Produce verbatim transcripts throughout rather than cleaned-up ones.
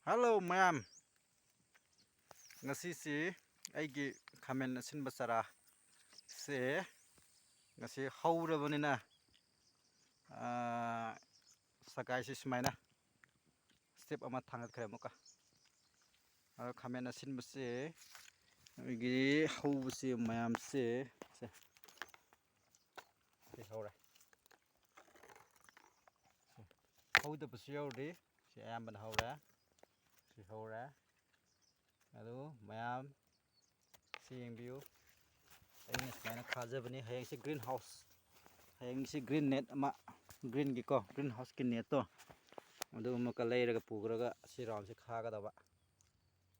Hello ꯃꯌꯥꯝ, ꯉꯁꯤꯁꯤ ꯑꯩꯒꯤ ꯈꯥꯃꯦꯟ ꯑꯁꯤꯟꯕ ꯆꯔꯥꯁꯦ ꯉꯁꯤ ꯍꯧꯔꯕꯅꯤꯅ, ꯑꯥ, ꯁꯒꯥꯏꯁꯤ ꯁꯨꯃꯥꯏꯅ step ꯑꯃ ꯊꯥꯡꯒꯠꯈ꯭ꯔꯦ ꯑꯃꯨꯛꯀ꯫ ꯑꯗꯣ ꯈꯥꯃꯦꯟ ꯑꯁꯤꯟꯕꯁꯦ ꯑꯩꯒꯤ ꯍꯧꯕꯁꯦ ꯃꯌꯥꯝꯁꯦ ꯁꯦ, ꯁꯤ ꯍꯧꯔꯦ꯫ ꯁꯤ ꯍꯧꯗꯕꯁꯨ ꯌꯥꯎꯔꯤ꯫ ꯁꯤ ꯑꯌꯥꯝꯕꯅ ꯍꯧꯔꯦ꯫ ꯁꯤ ꯍꯧꯔꯦ꯫ ꯑꯗꯨ ꯃꯌꯥꯝ ꯁꯤ ꯌꯦꯡꯕꯤꯌꯨ꯫ ꯑꯩꯅ ꯁꯨꯃꯥꯏꯅ ꯈꯥꯖꯕꯅꯤ꯫ ꯍꯌꯦꯡꯁꯤ green house, ꯍꯌꯦꯡꯁꯤ green net ꯑꯃ, greenꯒꯤꯀꯣ, green houseꯀꯤ netꯇꯣ, ꯑꯗꯨ ꯑꯃꯨꯛꯀ ꯂꯩꯔꯒ ꯄꯨꯈ꯭ꯔꯒ ꯁꯤ roundꯁꯦ ꯈꯥꯒꯗꯕ꯫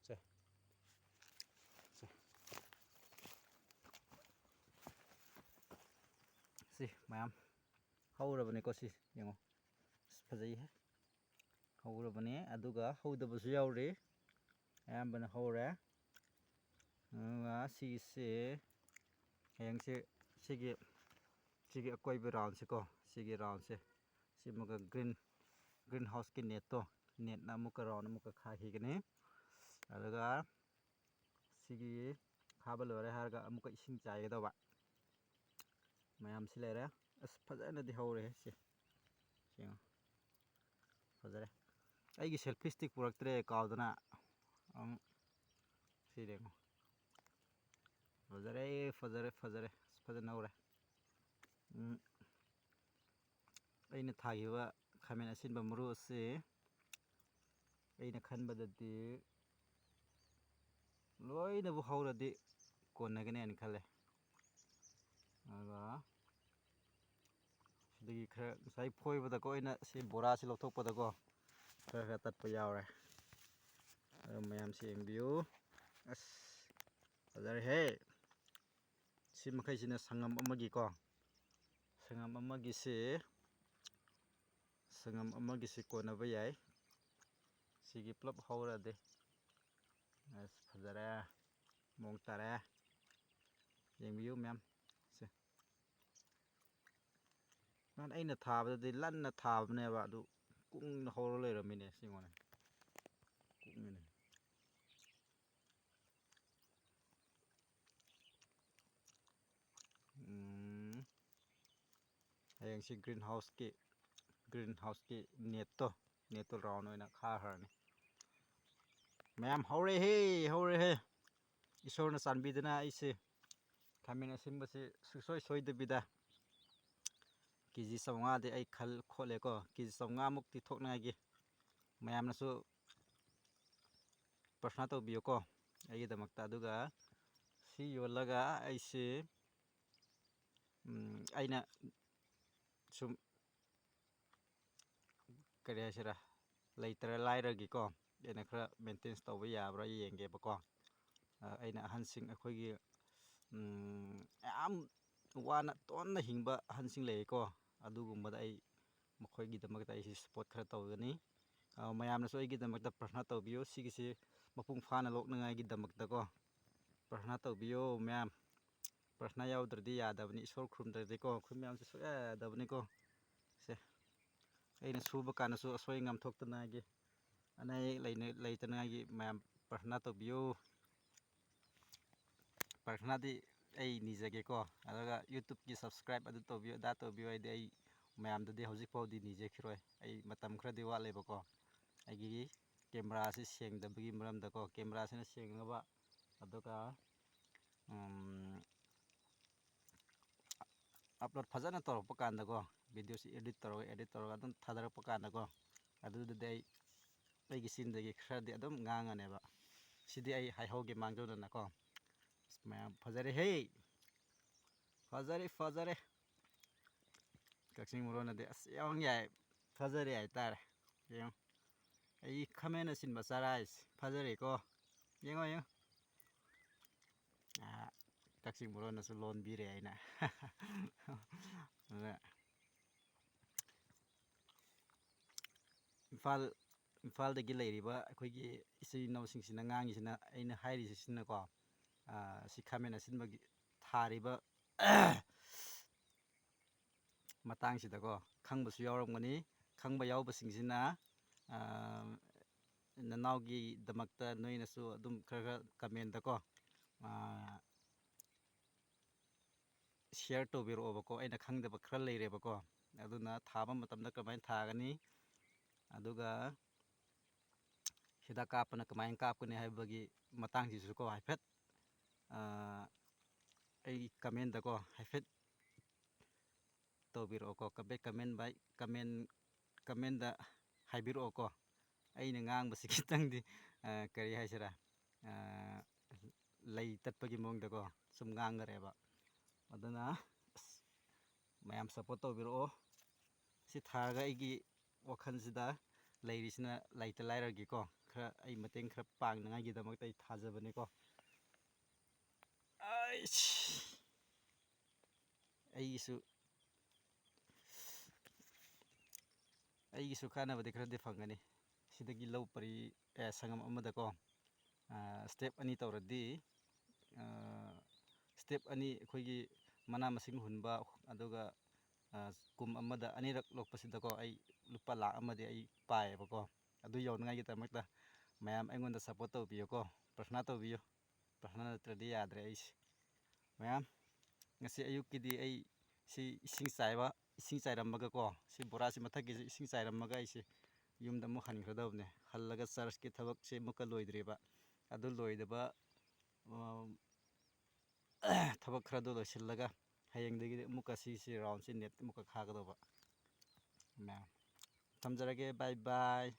ꯁꯦ꯫ ꯁꯦ꯫ ꯁꯤ ꯃꯌꯥꯝ ꯍꯧꯔꯕꯅꯤꯀꯣ꯫ ꯁꯤ ꯌꯦꯡꯉꯣ꯫ ꯑꯁ, ꯐꯖꯩꯍꯦ꯫ ꯍꯧꯔꯕꯅꯦ, ꯑꯗꯨꯒ ꯍꯧꯗꯕꯁꯨ ꯌꯥꯎꯔꯤ꯫ ꯑꯌꯥꯝꯕꯅ ꯍꯧꯔꯦ꯫ ꯑꯗꯨꯒ ꯁꯤꯒꯤꯁꯦ ꯍꯌꯦꯡꯁꯦ ꯁꯤꯒꯤ, ꯁꯤꯒꯤ ꯑꯀꯣꯏꯕ roundꯁꯤꯀꯣ, ꯁꯤꯒꯤ roundꯁꯦ, ꯁꯤ ꯑꯃꯨꯛꯀ green, green houseꯀꯤ netꯇꯣ, netꯅ ꯑꯃꯨꯛꯀ round ꯑꯃꯨꯛꯀ ꯈꯥꯈꯤꯒꯅꯤ꯫ ꯑꯗꯨꯒ ꯁꯤꯒꯤ ꯈꯥꯕ ꯂꯣꯏꯔꯦ ꯍꯥꯏꯔꯒ ꯑꯃꯨꯛꯀ ꯏꯁꯤꯡ ꯆꯥꯏꯒꯗꯧꯕ꯫ ꯃꯌꯥꯝꯁꯤ ꯂꯩꯔꯦ꯫ ꯑꯁ, ꯐꯖꯅꯗꯤ ꯍꯧꯔꯦ ꯁꯤ꯫ ꯁꯤ ꯌꯦꯡꯉꯣ꯫ ꯐꯖꯔꯦ꯫ ꯑꯩꯒꯤ selfie stick ꯄꯨꯔꯛꯇ꯭ꯔꯦ, ꯀꯥꯎꯗꯅ꯫ ꯑꯃꯨꯛ ꯁꯤ ꯌꯦꯡꯉꯣ꯫ ꯐꯖꯔꯦ, ꯐꯖꯔꯦ, ꯐꯖꯔꯦ꯫ ꯑꯁ, ꯐꯖꯅ ꯍꯧꯔꯦ꯫ ꯎꯝ꯫ ꯑꯩꯅ ꯊꯥꯈꯤꯕ ꯈꯥꯃꯦꯟ ꯑꯁꯤꯟꯕ ꯃꯔꯨ ꯑꯁꯤ ꯑꯩꯅ ꯈꯟꯕꯗꯗꯤ ꯂꯣꯏꯅꯕꯨ ꯍꯧꯔꯗꯤ ꯀꯣꯟꯅꯒꯅꯤ ꯍꯥꯏꯅ ꯈꯜꯂꯦ꯫ ꯑꯗꯨꯒ ꯁꯤꯗꯒꯤ ꯈꯔ ꯉꯁꯥꯏ ꯐꯣꯏꯕꯗꯀꯣ, ꯑꯩꯅ ꯁꯤ ꯕꯣꯔꯥꯁꯤ ꯂꯧꯊꯣꯛꯄꯗꯀꯣ, ꯈꯔ ꯈꯔ ꯇꯠꯄ ꯌꯥꯎꯔꯦ꯫ ꯑꯗꯨ ꯃꯌꯥꯝꯁꯤ ꯌꯦꯡꯕꯤꯌꯨ꯫ ꯑꯁ, ꯐꯖꯔꯦꯍꯦ꯫ ꯁꯤ ꯃꯈꯩꯁꯤꯅ ꯁꯪꯉꯝ ꯑꯃꯒꯤꯀꯣ, ꯁꯪꯉꯝ ꯑꯃꯒꯤꯁꯤ, ꯁꯪꯉꯝ ꯑꯃꯒꯤꯁꯤ ꯀꯣꯟꯅꯕ ꯌꯥꯏ꯫ ꯁꯤꯒꯤ ꯄꯨꯂꯞ ꯍꯧꯔꯗꯤ꯫ ꯑꯁ, ꯐꯖꯔꯦ, ꯃꯑꯣꯡ ꯇꯥꯔꯦ꯫ ꯌꯦꯡꯕꯤꯌꯨ ꯃꯌꯥꯝ꯫ ꯁꯦ꯫ ꯅꯍꯥꯟ ꯑꯩꯅ ꯊꯥꯕꯗꯗꯤ ꯂꯟꯅ ꯊꯥꯕꯅꯦꯕ, ꯑꯗꯨ ꯀꯨꯡꯅ ꯍꯧꯔ ꯂꯩꯔꯝꯃꯤꯅꯦ꯫ ꯁꯤ ꯌꯦꯡꯉꯣꯅꯦ꯫ ꯄꯨꯛꯅꯤꯅꯦ꯫ ꯎꯝ, ꯍꯌꯦꯡꯁꯤ green house ꯀꯤ, green house ꯀꯤ net ꯇꯣ, net ꯇꯣ round ꯑꯣꯏꯅ ꯈꯥꯈ꯭ꯔꯅꯤ꯫ ꯃꯌꯥꯝ ꯍꯧꯔꯦꯍꯦ, ꯍꯧꯔꯦꯍꯦ꯫ ꯏꯁꯣꯔꯅ ꯆꯥꯟꯕꯤꯗꯅ ꯑꯩꯁꯦ ꯈꯥꯃꯦꯟ ꯑꯁꯤꯟꯕꯁꯤ ꯁꯨꯡꯁꯣꯏ ꯁꯣꯏꯗꯕꯤꯗ ꯀꯦ ꯖꯤ ꯆꯥꯝꯃꯉꯥꯗꯤ ꯑꯩ ꯈꯜ ꯈꯣꯠꯂꯦꯀꯣ꯫ ꯀꯦ ꯖꯤ ꯆꯥꯝꯃꯉꯥꯃꯨꯛꯇꯤ ꯊꯣꯛꯅꯉꯥꯏꯒꯤ ꯃꯌꯥꯝꯅꯁꯨ ꯄ꯭ꯔꯊꯅꯥ ꯇꯧꯕꯤꯌꯨꯀꯣ ꯑꯩꯒꯤꯗꯃꯛꯇ꯫ ꯑꯗꯨꯒ ꯁꯤ ꯌꯣꯜꯂꯒ ꯑꯩꯁꯤ, ꯎꯝ, ꯑꯩꯅ ꯁꯨꯝ, ꯀꯔꯤ ꯍꯥꯏꯁꯤꯔꯥ, ꯂꯩꯇꯔ ꯂꯥꯏꯔꯒꯤꯀꯣ, ꯑꯩꯅ ꯈꯔ maintenance ꯇꯧꯕ ꯌꯥꯕ꯭ꯔꯥ ꯌꯦꯡꯒꯦꯕꯀꯣ꯫ ꯑ, ꯑꯩꯅ ꯑꯍꯟꯁꯤꯡ ꯑꯩꯈꯣꯏꯒꯤ, ꯎꯝ, ꯌꯥꯝ ꯋꯥꯅ ꯇꯣꯟꯅ ꯍꯤꯡꯕ ꯑꯍꯟꯁꯤꯡ ꯂꯩꯌꯦꯀꯣ, ꯑꯗꯨꯒꯨꯝꯕꯗ ꯑꯩ, ꯃꯈꯣꯏꯒꯤꯗꯃꯛꯇ ꯑꯩꯁꯤ support ꯈꯔ ꯇꯧꯒꯅꯤ꯫ ꯑ, ꯃꯌꯥꯝꯅꯁꯨ ꯑꯩꯒꯤꯗꯃꯛꯇ ꯄ꯭ꯔꯊꯅꯥ ꯇꯧꯕꯤꯌꯨ꯫ ꯁꯤꯒꯤꯁꯤ ꯃꯄꯨꯡ ꯐꯥꯅ ꯂꯣꯛꯅꯉꯥꯏꯒꯤꯗꯃꯛꯇꯀꯣ ꯄ꯭ꯔꯊꯅꯥ ꯇꯧꯕꯤꯌꯨ ꯃꯌꯥꯝ꯫ ꯄ꯭ꯔꯊꯅꯥ ꯌꯥꯎꯗ꯭ꯔꯗꯤ ꯌꯥꯗꯕꯅꯤ꯫ ꯏꯁꯣꯔ ꯈꯨꯔꯨꯝꯗ꯭ꯔꯗꯤꯀꯣ ꯑꯩꯈꯣꯏ ꯃꯌꯥꯝꯁꯦ ꯁꯨꯛꯌꯥ ꯌꯥꯗꯕꯅꯤꯀꯣ꯫ ꯁꯦ, ꯑꯩꯅ ꯁꯨꯕ ꯀꯥꯟꯗꯁꯨ ꯑꯁꯣꯏ ꯑꯉꯥꯝ ꯊꯣꯛꯇꯅꯉꯥꯏꯒꯤ, ꯑꯅꯥ ꯑꯌꯦꯛ ꯂꯩꯅ-, ꯂꯩꯇꯅꯉꯥꯏꯒꯤ ꯃꯌꯥꯝ ꯄ꯭ꯔꯊꯅꯥ ꯇꯧꯕꯤꯌꯨ꯫ ꯄ꯭ꯔꯊꯅꯥꯗꯤ ꯑꯩ ꯅꯤꯖꯒꯦꯀꯣ꯫ ꯑꯗꯨꯒ YouTube ꯀꯤ subscribe ꯑꯗꯨ ꯇꯧꯕꯤꯌꯨ, ꯑꯗꯥ ꯇꯧꯕꯤꯌꯨ ꯍꯥꯏꯗꯤ ꯑꯩ ꯃꯌꯥꯝꯗꯗꯤ ꯍꯧꯖꯤꯛ ꯐꯥꯎꯗꯤ ꯅꯤꯖꯈꯤꯔꯣꯏ꯫ ꯑꯩ ꯃꯇꯝ ꯈꯔꯗꯤ ꯋꯥꯠꯂꯦꯕꯀꯣ꯫ ꯑꯩꯒꯤ camera ꯁꯤ ꯁꯦꯡꯗꯕꯒꯤ ꯃꯔꯝꯗꯀꯣ, camera ꯁꯤꯅ ꯁꯦꯡꯅꯕ, ꯑꯗꯨꯒ, ꯎꯝ, upload ꯐꯖꯅ ꯇꯧꯔꯛꯄ ꯀꯥꯟꯗꯀꯣ, video ꯁꯤ edit ꯇꯧꯔꯒ, edit ꯇꯧꯔꯒ ꯑꯗꯨꯝ ꯊꯥꯗꯔꯛꯄ ꯀꯥꯟꯗꯀꯣ, ꯑꯗꯨꯗꯗꯤ ꯑꯩ, ꯑꯩꯒꯤ ꯆꯤꯟꯗꯒꯤ ꯈꯔꯗꯤ ꯑꯗꯨꯝ ꯉꯥꯡꯉꯅꯦꯕ꯫ ꯁꯤꯗꯤ ꯑꯩ ꯍꯥꯏꯍꯧꯒꯦ ꯃꯥꯡꯖꯧꯅꯅꯀꯣ꯫ ꯑꯁ, ꯃꯌꯥꯝ ꯐꯖꯔꯦꯍꯦ! ꯐꯖꯔꯦ, ꯐꯖꯔꯦ꯫ ꯀꯛꯆꯤꯡ ꯃꯔꯣꯟꯅꯗꯤ, "ꯑꯁ, ꯌꯥꯝ ꯌꯥꯏ, ꯐꯖꯔꯦ" ꯍꯥꯏꯇꯥꯔꯦ꯫ ꯌꯦꯡꯉꯨ, ꯑꯩ ꯈꯥꯃꯦꯟ ꯑꯁꯤꯟꯕ ꯆꯥꯔꯥꯏꯁ ꯐꯖꯔꯦꯀꯣ꯫ ꯌꯦꯡꯉꯣ, ꯌꯦꯡꯉꯣ꯫ ꯑꯥ, ꯀꯛꯆꯤꯡ ꯃꯔꯣꯟꯅꯁꯨ ꯂꯣꯟꯕꯤꯔꯦ ꯑꯩꯅ꯫ ꯑꯗ ꯏꯝꯐꯥꯜ, ꯏꯝꯐꯥꯜꯗꯒꯤ ꯂꯩꯔꯤꯕ ꯑꯩꯈꯣꯏꯒꯤ ꯏꯆꯤꯜ ꯏꯅꯥꯎꯁꯤꯡꯁꯤꯅ ꯉꯥꯡꯉꯤꯁꯤꯅ, ꯑꯩꯅ ꯍꯥꯏꯔꯤꯁꯤꯅꯀꯣ, ꯑꯥ, ꯁꯤ ꯈꯥꯃꯦꯟ ꯑꯁꯤꯟꯕꯒꯤ ꯊꯥꯔꯤꯕ ꯃꯇꯥꯡꯁꯤꯗꯀꯣ, ꯈꯪꯕꯁꯨ ꯌꯥꯎꯔꯝꯒꯅꯤ꯫ ꯈꯪꯕ ꯌꯥꯎꯕꯁꯤꯡꯁꯤꯅ, ꯑꯥ, ꯅꯅꯥꯎꯒꯤꯗꯃꯛꯇ ꯅꯣꯏꯅꯁꯨ ꯑꯗꯨꯝ ꯈꯔ ꯈꯔ comment ꯀꯣ, ꯑꯥ, share ꯇꯧꯕꯤꯔꯛꯑꯣꯕꯀꯣ꯫ ꯑꯩꯅ ꯈꯪꯗꯕ ꯈꯔ ꯂꯩꯔꯦꯕꯀꯣ, ꯑꯗꯨꯅ ꯊꯥꯕ ꯃꯇꯝꯗ ꯀꯃꯥꯏꯅ ꯊꯥꯒꯅꯤ, ꯑꯗꯨꯒ ꯍꯤꯗꯥꯛ ꯀꯥꯞꯄꯅ ꯀꯃꯥꯏꯅ ꯀꯥꯞꯀꯅꯤ ꯍꯥꯏꯕꯒꯤ ꯃꯇꯥꯡꯁꯤꯁꯨꯀꯣ ꯍꯥꯏꯐꯦꯠ, ꯑꯥ, ꯑꯩꯒꯤ comment ꯀꯣ ꯍꯥꯏꯐꯦꯠ ꯇꯧꯕꯤꯔꯛꯑꯣꯀꯣ꯫ Comment, comment by comment, comment ꯍꯥꯏꯕꯤꯔꯛꯑꯣꯀꯣ꯫ ꯑꯩꯅ ꯉꯥꯡꯕꯁꯤ ꯈꯤꯇꯪꯗꯤ, ꯑꯥ, ꯀꯔꯤ ꯍꯥꯏꯁꯤꯔꯥ, ꯑꯥ, ꯂꯩ ꯇꯠꯄꯒꯤ ꯃꯑꯣꯡꯗꯀꯣ ꯁꯨꯝ ꯉꯥꯡꯈꯔꯦꯕ꯫ ꯑꯗꯨꯅ ꯑꯁ, ꯃꯌꯥꯝ support ꯇꯧꯕꯤꯔꯛꯑꯣ꯫ ꯁꯤ ꯊꯥꯔꯒ ꯑꯩꯒꯤ ꯋꯥꯈꯜꯁꯤꯗ ꯂꯩꯔꯤꯁꯤꯅ ꯂꯩꯇ ꯂꯥꯏꯔꯒꯤꯀꯣ ꯈꯔ ꯑꯩ ꯃꯇꯦꯡ ꯈꯔ ꯄꯥꯡꯅꯉꯥꯏꯒꯤꯗꯃꯛꯇ ꯑꯩ ꯊꯥꯖꯕꯅꯤꯀꯣ꯫ ꯑꯩꯁ, ꯑꯩꯒꯤꯁꯨ, ꯑꯩꯒꯤꯁꯨ ꯀꯥꯟꯅꯕꯗꯤ ꯈꯔꯗꯤ ꯐꯪꯒꯅꯤ꯫ ꯁꯤꯗꯒꯤ ꯂꯧ ꯄꯔꯤ, ꯑꯦ, ꯁꯪꯒꯝ ꯑꯃꯗꯀꯣ, ꯑꯥ, step ꯑꯅꯤ ꯇꯧꯔꯗꯤ, ꯑꯥ, step ꯑꯅꯤ ꯑꯩꯈꯣꯏꯒꯤ ꯃꯅꯥ ꯃꯁꯤꯡ ꯍꯨꯟꯕ, ꯑꯗꯨꯒ, ꯑꯥ, ꯀꯨꯝ ꯑꯃꯗ ꯑꯅꯤꯔꯛ ꯂꯣꯛꯄꯁꯤꯗꯀꯣ ꯑꯩ ꯂꯨꯄꯥ ꯂꯥꯈ ꯑꯃꯗꯤ ꯑꯩ ꯄꯥꯏꯌꯦꯕꯀꯣ꯫ ꯑꯗꯨ ꯌꯧꯅꯉꯥꯏꯒꯤꯗꯃꯛꯇ ꯃꯌꯥꯝ ꯑꯩꯉꯣꯟꯗ support ꯇꯧꯕꯤꯌꯨꯀꯣ, ꯄ꯭ꯔꯊꯅꯥ ꯇꯧꯕꯤꯌꯨ꯫ ꯄ꯭ꯔꯊꯅꯥ ꯅꯠꯇ꯭ꯔꯗꯤ ꯌꯥꯗ꯭ꯔꯦ ꯑꯩꯁꯦ꯫ ꯃꯌꯥꯝ, ꯉꯁꯤ ꯑꯌꯨꯛꯀꯤꯗꯤ ꯑꯩ ꯁꯤ ꯏꯁꯤꯡ ꯆꯥꯏꯕ, ꯏꯁꯤꯡ ꯆꯥꯏꯔꯝꯃꯒꯀꯣ, ꯁꯤ ꯕꯣꯔꯥꯁꯤ ꯃꯊꯛꯀꯤꯁꯤ ꯏꯁꯤꯡ ꯆꯥꯏꯔꯝꯃꯒ ꯑꯩꯁꯦ ꯌꯨꯝꯗ ꯑꯃꯨꯛ ꯍꯟꯈ꯭ꯔꯗꯕꯅꯦ꯫ ꯍꯜꯂꯒ churchꯀꯤ ꯊꯕꯛꯁꯦ ꯑꯃꯨꯛꯀ ꯂꯣꯏꯗ꯭ꯔꯤꯕ꯫ ꯑꯗꯨ ꯂꯣꯏꯗꯕ, ꯑ, ꯊꯕꯛ ꯈꯔꯗꯣ ꯂꯣꯏꯁꯤꯜꯂꯒ ꯍꯌꯦꯡꯗꯒꯤꯗꯤ ꯑꯃꯨꯛꯀ ꯁꯤꯁꯤ roundꯁꯤ net ꯑꯃꯨꯛꯀ ꯈꯥꯒꯗꯧꯕ꯫ ꯃꯌꯥꯝ, ꯊꯝꯖꯔꯒꯦ, bye bye꯫